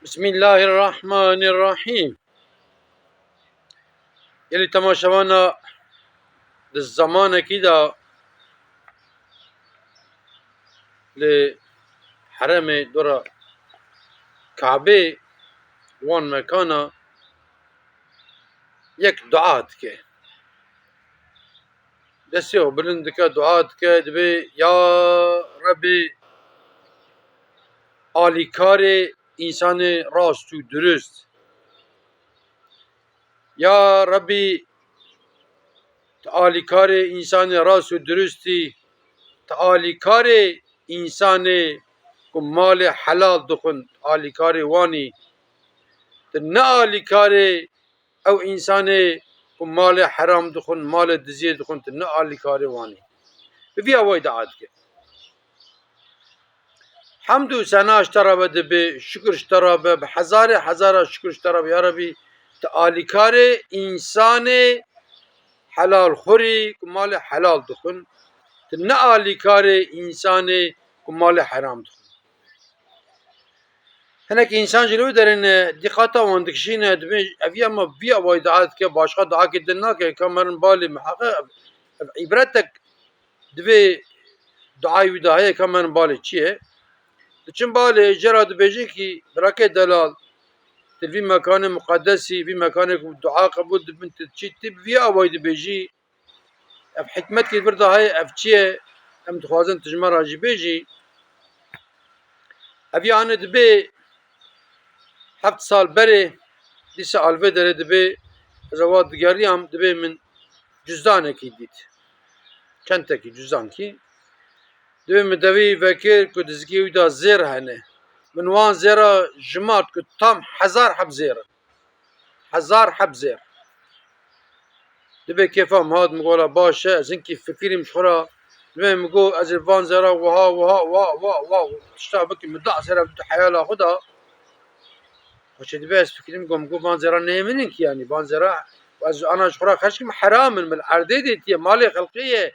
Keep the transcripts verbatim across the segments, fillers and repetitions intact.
Bismillahirrahmanirrahîm. Gelî temaşevana, di zemanekî de li heremê dora Kabê wan mekana yek dua dike. Destê xwe bilind dike, dua dike, dibê, ya Rebî, alîkarê însanê rast û dirust. Ya Rebî, tu alîkarê însanê rast û dirust î, tu alîkarê însanê ku malê helal dixwin, alîkarê wan î. Tu ne alîkarê ew însanê ku malê heram dixwin, malê diziyê dixwin, tu ne alîkarê wan î. Bi vî awayî dua dike. Hemd û sena ji te re be dibe, şukir ji te re be, bi hezarê hezara şukir ji te re be. Ya Rebî, tu alîkarê însanê helalxwirî ku malê helal dixwin, tu ne alîkarê însanê ku malê heram dixwin. Hinek însan jî li wê derê ne, dîqata wan dikişîne, dibê ev ya me vî awayî dua dike, başqa duakê din nake, ka merin balê miheqe ev, ev îbretek divê duayê wî de heye, ka merin balê çi ye? Diçin balê jê re dibêjin kî, birakê delal, tu vî mekanê muqedesî, vî mekanê ku dua qebûl dibin, tu çi, tu bi vî awayî dibêjî, ev hikmet kî vir de heye, ev çi ye? Em dixwazin tu ji me re jî bêjî. Ev yani dibê heft sal berê, dîsa alvê derê dibê, ez eva digeriyam, dibê min cüzdanekî dît. Çentekî, cüzdankî. Dibê min devî vekir ku di zikê wî de zêr hene. Min wan zêra jimart ku tam hezar heb zêr in. Hezar heb zêr. Dibê kêfa min hat, min got, "Wela baş e, ez hinkî fikirîm ji xwe re." Dibê min got, "Ez ê van zêra wiha, wiha, wa, wa, wa, tişta bikim." Min da zêra di heyala xwe de. Xweşê dibê ez fikirîm, got, min got, "Van zêra neyê min in kî, yanî van zêra ez ana ji xwe re xerc kim, heram in, min erdê dê tiye, malê xelqê ye.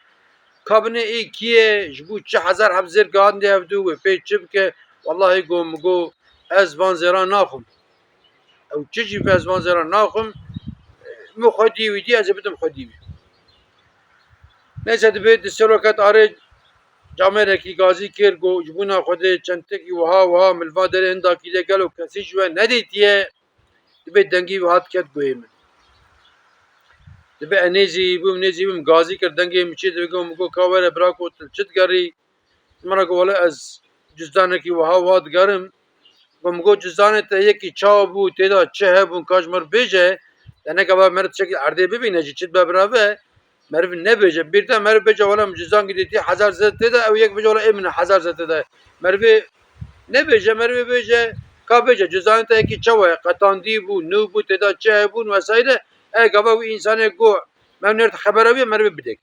Ka binê ê kî ye, ji bo çi hezar heb zêr gihandiye hevdu, wê pê çi bike?" Wellahî got, min got, "Ez van zêra naxwim." Ew çi jî be, ez van zêra naxwim. Min xwedî wî dî, ez ê bidim xwedî wî. Neyse, dibê di serok ket arê, camêrekî gazî kir, got, "Ji bona Xwedê çentekî wiha wiha min li va derê hindakî de gelo kesî ji we nedîtiye?" Dibê dengî wiha diket guhê min. Dibê ez nêzî bûm, nêzî bûm, gazî kir, dengê min çê dibê, got, min got, "Ka were bira, got, tu çi digerî?" Min re got, "Wele ez cizdanekî wiha wiha digerim." Got, "Min got, cizdanê te yekî çawa bû, tê de çi hebûn, ka ji min re bêje, te neke ba meriv tiştekî erdê bibîne jî, çi dibe bireve, meriv nebêje. Bîr de meriv bêje, wele min cizdankî dîtî, hezar zêr tê de, ew yek bêje, wele ê min e, hezar zêr tê de." Merivê nebêje, merivê bêje, ka bêje, cizdanê te yekî çawa ye, qetandî bû, nû bû, tê de çi hebûn vesaire. E, gava wî însanê got, "Me nêrt xebera wî ye", merivê bidek.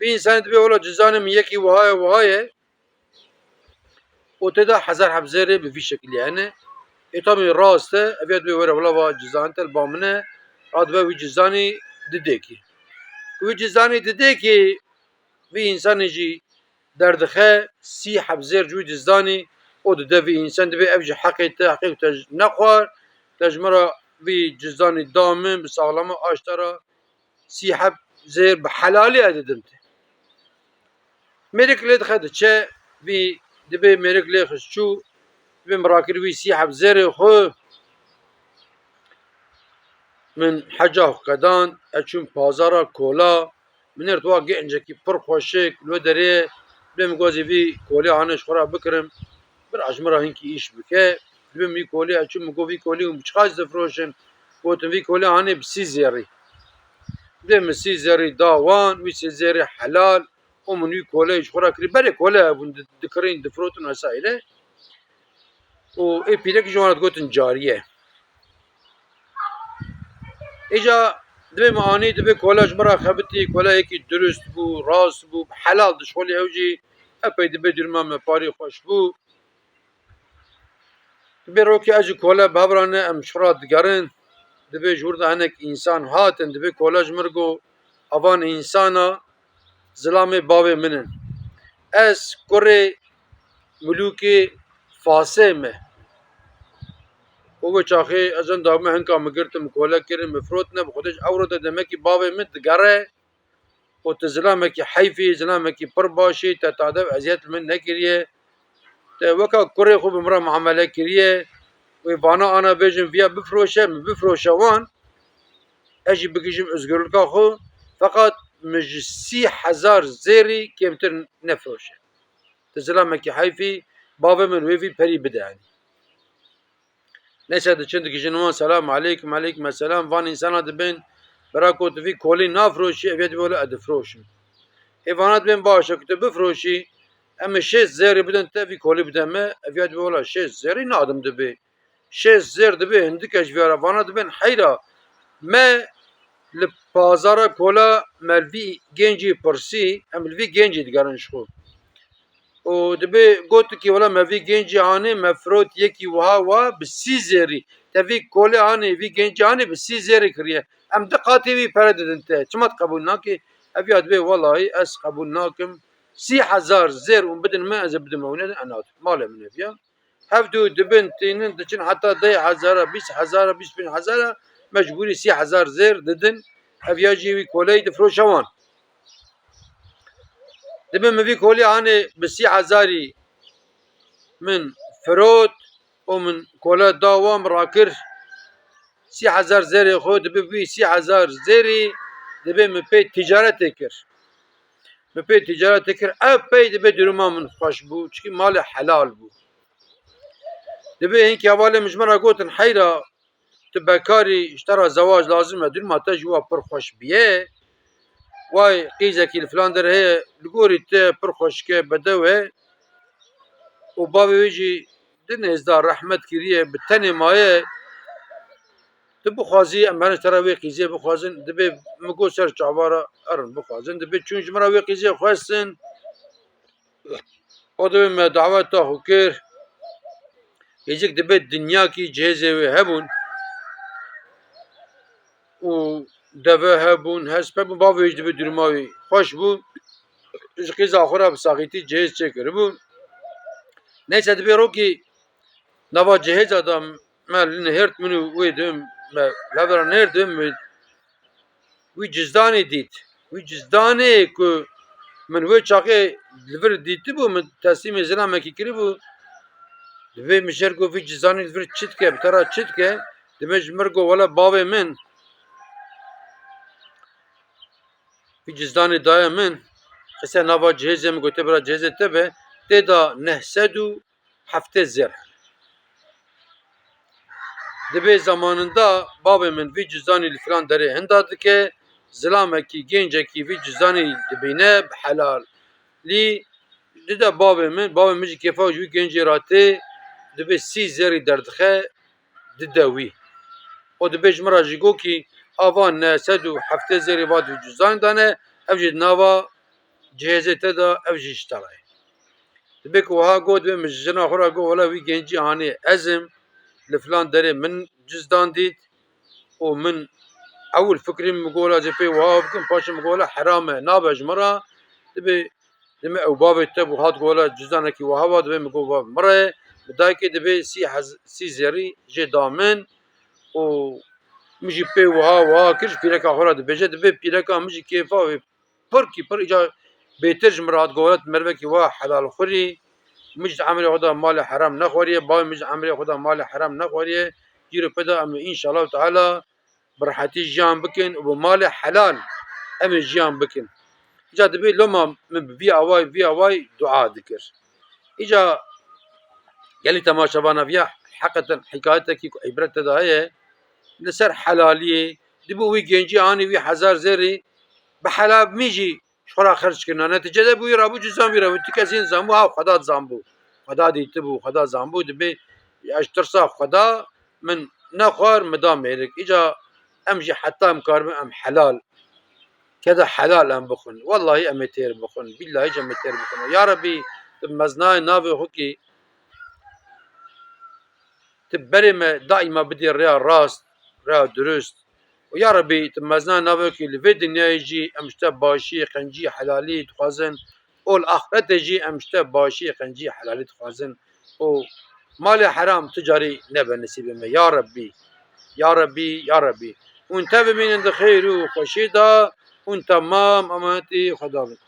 Vî însanê dibê, "Wela cizdanê min yekî wiha ye, wiha ye." Û tê de hezar heb zêrê bi vî şekilî hene. Ê, tabî rast e, ev ya dibê were, "Wela va cizdanê te li ba min e." Radibe wî cizdanî didêkî. Wî cizdanî didêkî, vî însanê jî derdixe, sî heb zêr ji wî cizdanî û dide vî însan, dibê, "Ev jî heqê te, heqê te ji nexwar, te ji min re vî cizdanî da min, bi saxlama aş te re sî heb zêr bi helalî ez didim te." Mêrik lê dixe diçe, vî dibê mêrik lê xist çû, dibê min rakir vî sî heb zêrê xwe, min heca xwe qedan, ez çûm pazara kola, min êrt wa gencekî pir xweşik, li wê derê, dibê min got, "Ez ê vî kolê hanê ji xwe re bikirim, bira ji min re hinkî îş bike." Dibê min vî kolê ez çûm, min got, "Vî kolê hûn bi çiqas difroşin?" Gotin, "Vî kolê hanê bi sî zêrî." Dibê min sî zêrî da wan, wî sî zêrî helal, û min wî koleyê ji xwe re kirî. Berê kole hebûn, di-, dikirîn, difrotin vesaire. Û ê pîrek ji wan re digotin cariye. Îca dibê min anî, dibê kole ji min re xebitî, kole yekî dirust bû, rast bû, bi helal dişxulî, ew jî epey dibê dûrma me parî xweş bû. Dibê rokê ez ji kole bi hev re ne, em ji xwe re digerin. Dibê ji wir de hinek însan hatin, dibê kole ji min re got, "Evan însana zilamê bavê min in. Ez kurê milûkê Fasê me." û wê çaxê ez endamê hinka min girtin, min kole kirin, min firotine, bi Xwedê ji ewro de demekî bavê min digere û tu zilamekî heyfî, zilamekî pir başî, te tade û eziyet li min nekiriye. Te weka kurê xwe bi min re muamele kiriye. Wê vana ana bêjin viya bifroşe, min bifroşe wan, ez jî bigihîjim özgürlika xwe. Feqat min ji sî hezar zêrî kêmtir nefroşe. Tu zilamekî heyfî, bavê min wê vî perî bide. Neyse, diçin dikijin wan, selam aleykum, aleykum selam. Van însana dibên, bira ku tu vî kolî nafroşî, ev yê dibê wele ez difroşim. Ê vana dibên, baş e ku tu bifroşî, em ê şêst zêrî bidin te, vî kolî bide me, ev yê dibê wele şêst zêrî nadim dibê. Şêst zêr dibê hindik e ji vîya re. Vana dibên, heyra, me li pazara kola me li vî gencî pirsî, em li vî gencî digerin ji xwe. Û dibê gotikî, wela me vî gencî anê, me firot yekî wiha wiha bi sî zêrî. Te vî kolê anê, vî gencî anê bi sî zêrî kiriye. Em di qatê wî pere didin te. Çima tu qebûl nakî? Ev ya dibê, welahî ez qebûl nakim. Sî hezar zêr hûn bidin min, ez ê bidim ew, nedin, ez nadim. Malê min ev ya. Hevdu dibin, tînin, diçin heta deh hezara, bîst hezara, bîst pênc hezara, mecbûrî sî hezar zêr didin. Ev ya jî wî koleyî difroşe wan. Dibê min vî kolî anê bi sî hezarî min firot û min kole da wan, min rakir. Sî hezar zêrê xwe, dibê vî sî hezar zêrî, dibê min pê tîcaretê kir. Min pê tîcaretê kir. Ev pey dibê duruma min xweş bû, çikî malê helal bû. Dibê hinkî hevalê min ji min re gotin, heyra, tu bekarî, ji te re zewac lazim e, duruma te ji wa pir xweş bûye. Way qîzekî li filan derê heye, li gorî te pir xweşik e, bedew e û bavê wê jî di nêzda rehmet kiriye, bi tenê maye. Tu bixwazî, em herin ji te re wê qîzê bixwazin, dibê min got ser çava re, erin bixwazin, dibê çûn ji min re wê qîzê xwestin. O dibê me daweta xwe kir. Hêjik dibê dinyakî cihêzê wê hebûn û deve hebûn, hesp hebûn, bavê wê jî dibê duruma wî xweş bû. Ji qîza xwe re bi saxîtî cihêz çêkiribû. Neyse, dibê rokî nava cihêza de me li nihêrt, min û wê dibê me li hev re nihêrt, dibê min wî cizdanê dît. Wî cizdanê ku min wê çaxê li vir dîtibû, min teslîmê zilamekî kiribû. Dibê min ji her got, vî cizdanê li vir çi dike, bi te re çi dike? Dibê ji min re got, wele bavê min vî cizdanê daye min, xiste nava cihêzê min, gote bira cihêzê te be, tê de neh sed û heftê zêr hene. Dibê zamanında bavê min vî cizdanî li filan derê hinda dike, zilamekî, gencekî vî cizdanî dibîne, bi helalî dide bavê min, bavê min jî kêfa ji wî gencê re tê, dibê sî zêrî derdixe, dide wî. O dibê ji min re jî got kî, a van neh sed û heftê zêrî va di vî cizdanî dane, ev jî di nava cihêzê te de, ev jî ji te re ye. Dibê ku wiha got, dibê min ji jina xwe re got, wela wî gencî anê ez im, li filan derê min cizdan dît û min ewil fikrî min got, wela ez ê pê wiha bikim, paşê min got, wela heram e, nabe ji min re. Dibê, dibê ew bavê te bû, hat got, wela cizdanekî wiha va, dibê min got, va min re ye. Bi dayikê dibê sî hez-, sî zêrî jê da min û min jî pê wiha wiha kir, ji pîreka xwe re dibêje, dibê pîreka min jî kêfa wê pir kî pir, îca bêtir ji min re hat, got, wela tu merivekî wa helalxwirî, min ji emrê xwe de malê heram nexwariye, bavê min ji emrê xwe de malê heram nexwariye, cî re pê de em ê înşallah teala bi rehetî jiyan bikin û bi malê helal em ê jiyan bikin. Îca dibê loma min bi vî awayî, vî awayî dua dikir. Îca gelî temaşevana viya heqeten hikayetekî ku îbret te de heye, li ser helaliyê, dibû wî gencî anî wî hezar zêrî bi helal min jî ji xwe re xerc kirina. Netîcede bû wî rabû cizan wî re bû. Tu kesî zanbû, ha Xweda zanbû. Xweda dîtibû, Xweda zanbû, dibê ez ji tirsa Xweda min nexwar, min da mêrik. Îca em jî heta em karibin em helal, keda helal em bixwin. Wellahî em ê têr bixwin. Billahî jî em ê têr bixwin. Ya Rebî, tu meznayê navê xwe kî tu berê me daîma bidî rêya rast, rêya dirust. Û ya Rebî, tu mezna navekî li vê dinyayê jî em ji te başî, qencî, helalî dixwazin û li axretê jî em ji te başî, qencî, helalî dixwazin û Malê heram tu carî nebe nesîbê me. Ya Rebbî. Ya Rebbî, ya Rebbî. Hûn te bimînin di xêr û xweşî de, hûn temam emanetî Xweda bin.